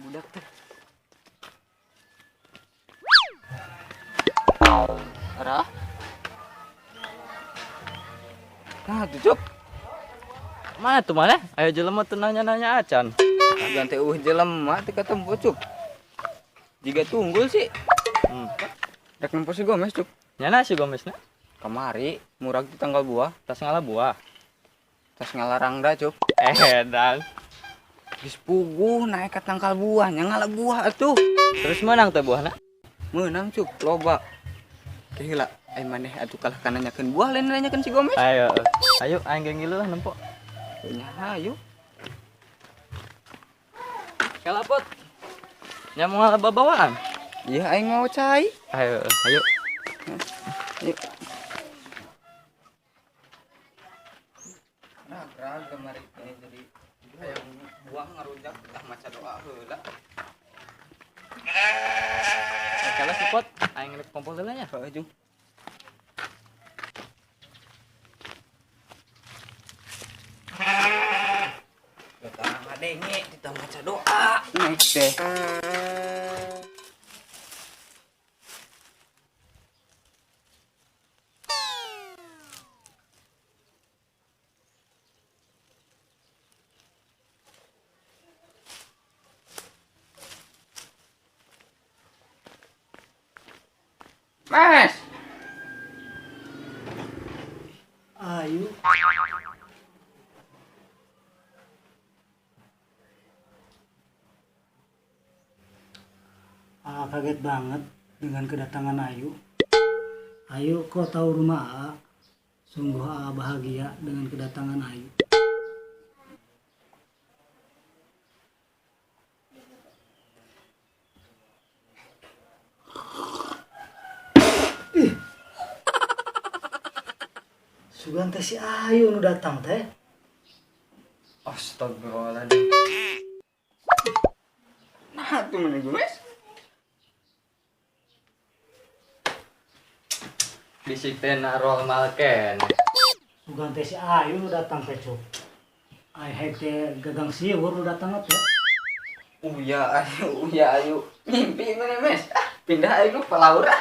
Budak teh. Arah. Nah, tuh Cuk. Mana tuh mana? Ayo jelema teu nanya-nanya acan. Ganti eueuh jelema teu ketemu Cuk. Jiga tunggul sih. Rek nempo si Gomez Cuk. Nyana si Gomezna? Kamari murag di tanggal buah, tas ngala buah. Tas ngalarangda Cuk. Edan. Geus puguh naik ka tangkal buah, nya ngala buah atuh. Terus menang teh buahna? Meunang Cuk, loba. Ke heula ai maneh atuh kalah kana nanyakeun buah lain nanyakeun si Gomez. Ayo, ayo aing ge ngilu lah nempo. Nya ayo. Kalapot. Nya moal babawaan? Iya aing mau cai. Ayo, ayo. Ayo. Nah, rag kamari jadi hayang buah ngarujak tah maca doa heula. Kalau si Pot, aing rek kompol heula nya. Heeh, Jung. Tah ngadenge kita maca doa naik teh. Mas. Ayu. Ah, kaget banget dengan kedatangan Ayu. Ayu kok tahu rumah A? Sungguh A bahagia dengan kedatangan Ayu. Ih. Sugan teh si Ayu nu datang teh. Astagfirullahaladzim. Nah, tuh mana Gomez? Bisik teh narol malken. Sugan teh si Ayu nu datang teh Cuk. Ai hek teh gagang siwur nu datang teh. Uya ayu, uya ayu. Mimpi mana Mes? Ah, pindah ayu ke Palaura.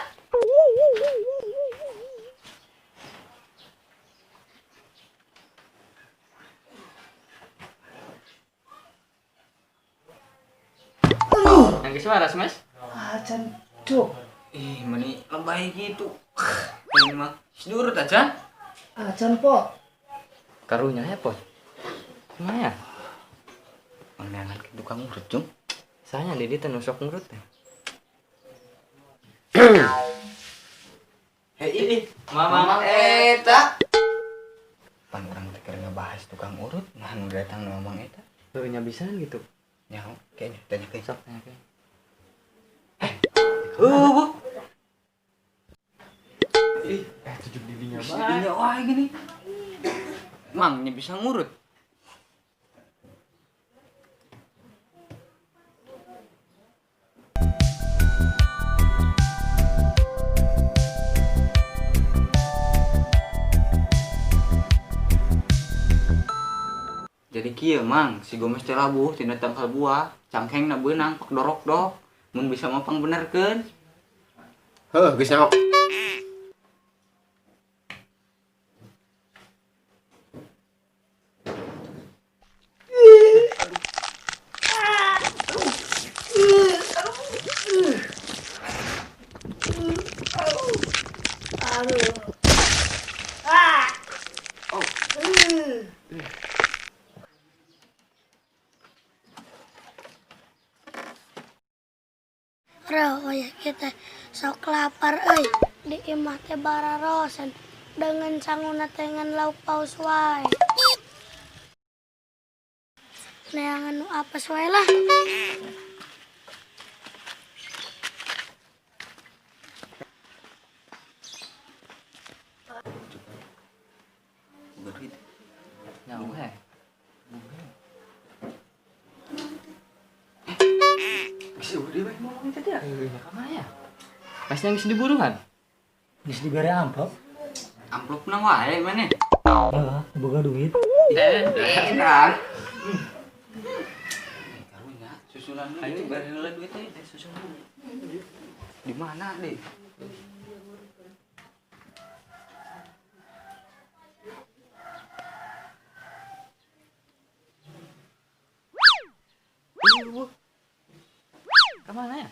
Yang geus waras, Mas? Ah, can Cuk. Ih, meni lebay gitu. Ini mah sedurut aja. Acan Pot. Karunya ya, Pot. Kumaha ya? Pandangan ke tukang urut, Jung. Saya di dieu teh nusok ngurut teh. Hei, ih, Mama eta. Pan urang teh keur ngebahas tukang urut, nah nu datang nu mamang eta. Heuh nya bisaan gitu. Nyaho, kayaknya tanya ke sok tanya ke. Bu. Ih, tujuh didinya bae. Didinya wae gini. Mang nya bisa ngurut. Jadi kieu Mang, si Gomez teh labuh tina tangkal buah, cangkengna beunang pak dorok-dok. Mun bisa mah pangbenerkeun. Heuh, geus nyaho. Roh ya kita sok lapar euy di imah teh bararosen dengan sanguna teh ngan lauk paus wae. Neangan nu apes wae lah. Nyaho he. Bisa udah bae ngomong itu dia. Ka mana ya? Masnya geus diburuhan? Geus dibere amplop. Amplopna wae maneh. Heeh, boga duit. Edan. Karunya susulan ayo bere heula duit teh susulan. Di mana deh? Kemana ya?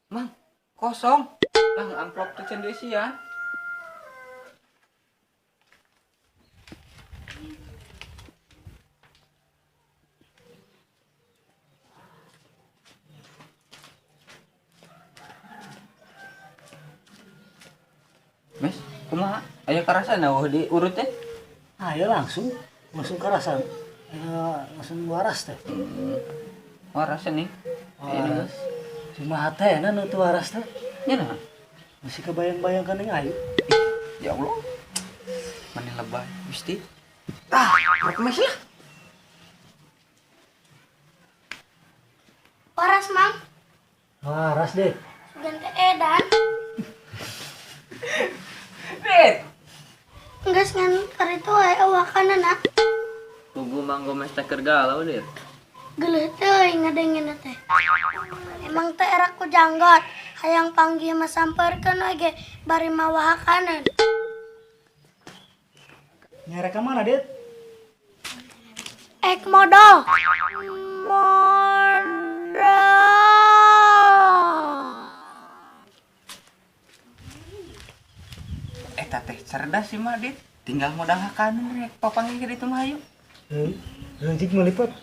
Mang, kosong. Lang amplop teh can diisian. Mes, kumaha? Aya karasana eueuh diurut teh? Ayo langsung, langsung karasan. Langsung waras teh. Waras nih. Waras. Cuma hatena nu teu waras teh. Nya naon? Masih kebayang-bayang ka ning Ayu. Ya Allah. Maneh lebay, Gusti. Ah, rek mes lah. Waras, Mang. Waras deh. Sugan teh edan. Bet. Geus ngan karitu wae awakanana. Pugu Mang Gomez teh keur galau dir. Geuleuh teuing ngadengena teh. Emang teh era ku janggot, hayang panggih mah sampeurkeun we ge bari mawa hakaneun. Nyere ka mana, Dit? Ek modal. Modal. Eta teh cerdas sih mah, Dit. Tinggal modal hakaneun rek papanggih ka ditu mah hayu. Heuh, leungcik melipet.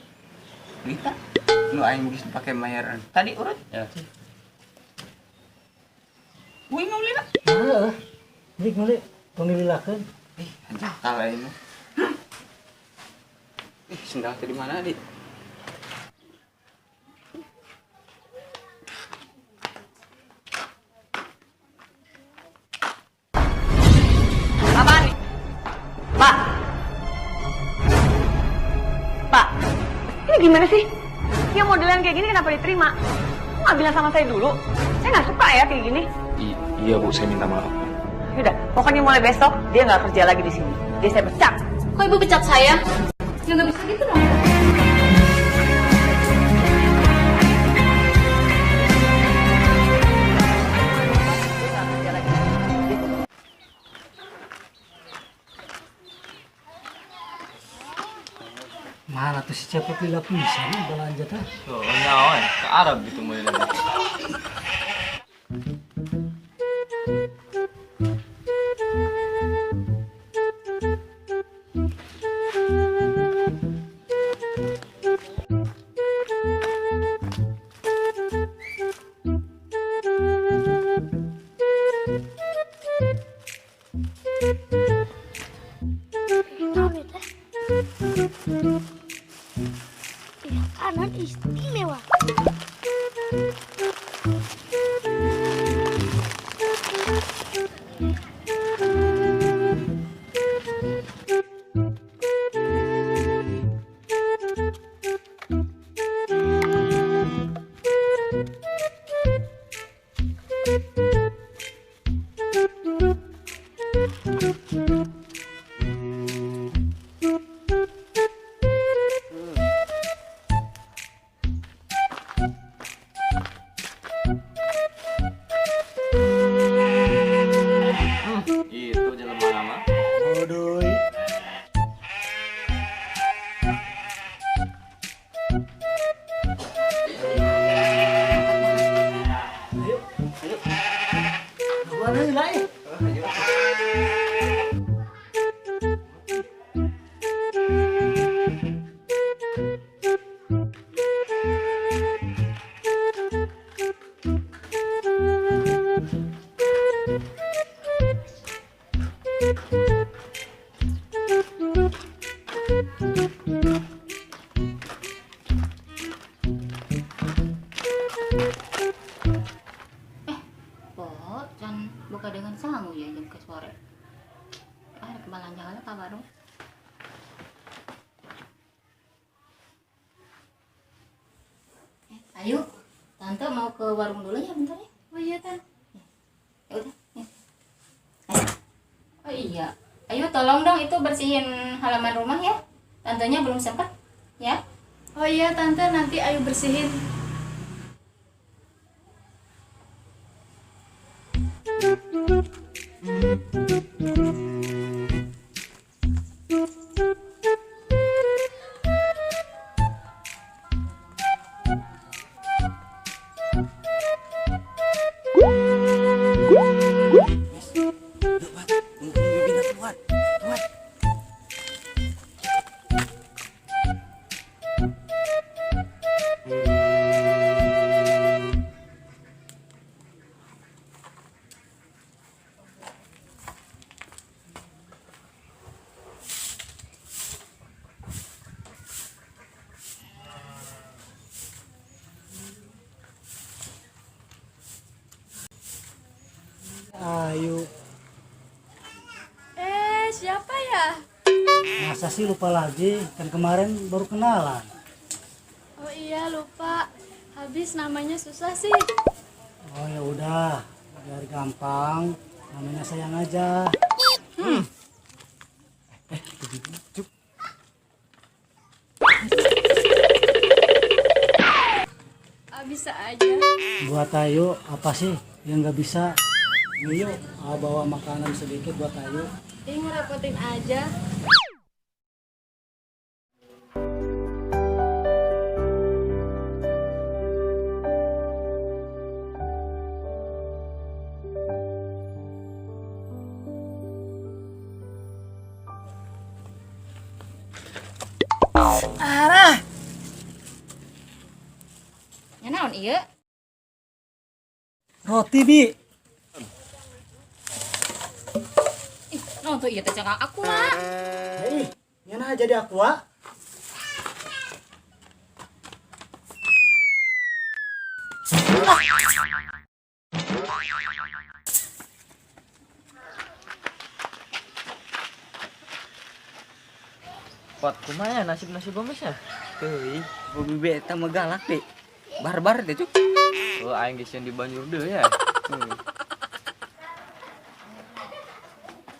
Duitna nu aing geus dipake mayaran. Tadi urut. Ya. Uing nu meulina. Heeh. Jik meuli tong dililakeun. Ih, jakal aing mah. Ih, sendal teh di mana, Dit? Apaan nih? Pak. Pak. Ini gimana sih? Yang modelan kayak gini kenapa diterima? Kok nggak bilang sama saya dulu? Saya nggak suka ya kayak gini. Iya Bu, saya minta maaf. Yaudah, pokoknya mulai besok dia nggak kerja lagi di sini. Dia saya pecat. Kok ibu pecat saya? Ya nggak bisa gitu dong. Dia nggak kerja lagi di sini. Mana tuh si cepet lila pisan belanja teh. Oh, nyaho ya, ke Arab gitu mulai. Naon ieu teh? Pihak kanan istimewa. Itu jelema nama. Bodoh. Ayo, ayo. Mana lah? Ayo. Po, can buka dengan sangu ya jam ke sore. Ah, kemalan jalan ke warung. Ayo, tante mau ke warung dulu ya bentar ya. Oh iya, Tan. Ya udah, ya. Ayo. Oh iya. Ayo tolong dong itu bersihin halaman rumah ya. Tantenya belum sempat ya. Oh iya, Tante, nanti Ayu bersihin. Ayu, Siapa ya? masa sih lupa lagi? Kan kemarin baru kenalan. Oh iya, lupa. Habis namanya susah sih. Oh ya udah, biar gampang. Namanya sayang aja. Ah, bisa aja. Buat Ayu, apa sih yang nggak bisa? Nih yuk, bawa makanan sedikit buat Ayu. Ih, ngerepotin aja. Arah. Ya naon ieu? Roti, Bi. Ih, naon tuh ieu teh cakang aku mah. Hei, nyana jadi aqua. Pot kumaha nasib-nasib Gomez ya? Euy, bobi beta mah galak deh. Barbar deh, Cuk. Oh, aing geus di banjur deui ya.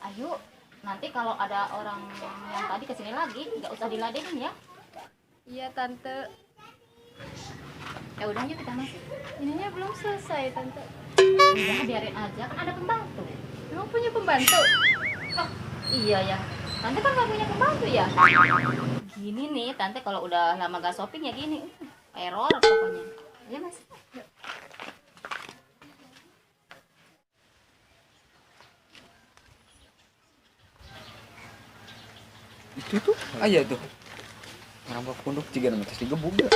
Ayo, nanti kalau ada orang yang tadi kesini lagi, nggak usah diladenin ya. Iya, Tante. Ya udah yuk kita masuk. Ininya belum selesai, Tante. Udah biarin aja, kan ada pembantu. Emang punya pembantu? Oh, iya ya. Tante kan nggak punya pembantu ya. Gini nih, Tante kalau udah lama gak shopping ya gini. Error pokoknya. Iya, Mas. Itu tuh, aja tuh. Ngerampok pondok juga namanya terus digebuk ya.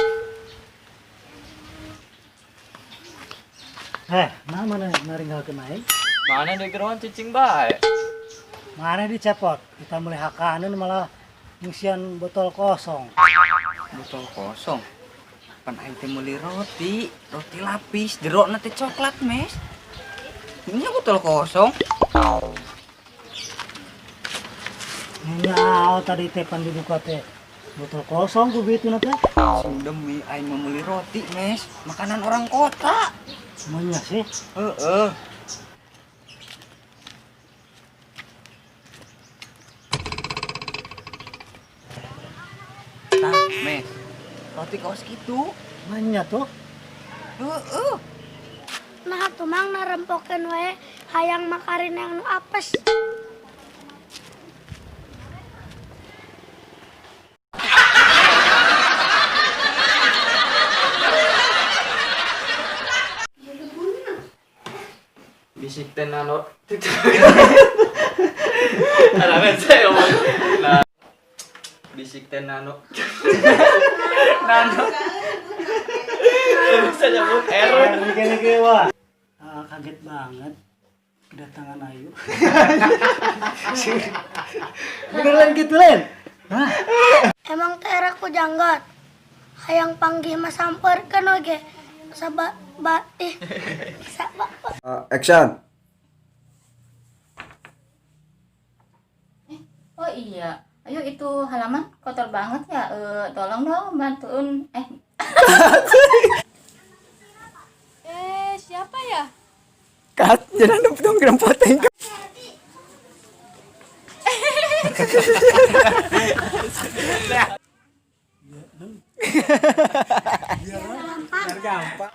Nah mana naringgalkeun aing? Mana di gerohan cicing bae. Mana dicepot? Kita mulai hakaneun malah ngisian botol kosong. Botol kosong. Pan aing teh meuli roti, roti lapis, jerokna teh coklat, Mes. Ini botol kosong. Nyaho tadi teh pan dibuka teh botol kosong ku bieu teh. Sing demi aing mau meuli roti, Mes. Makanan orang kota. Semuanya sih. Heeh. Mes, roti kaos gitu. Nanya tuh. Heeh. Nah atuh Mang narempokeun wae hayang makarin yang nu apes. Bisik teh nano. Alah saya ngomong. Nah. Bisik teh nano. Nano. Bisa nyebut R. Gini wah. Kaget banget kedatangan Ayu. Beneran gitu Len? Hah? Emang teh era ku janggot. Hayang panggih mah samperkeun oge. Saba ba ih. Saba. Action. Oh iya, ayo itu halaman kotor banget ya. Tolong dong bantuin. Siapa ya? Kat, jangan dong poteng. Biar gampang.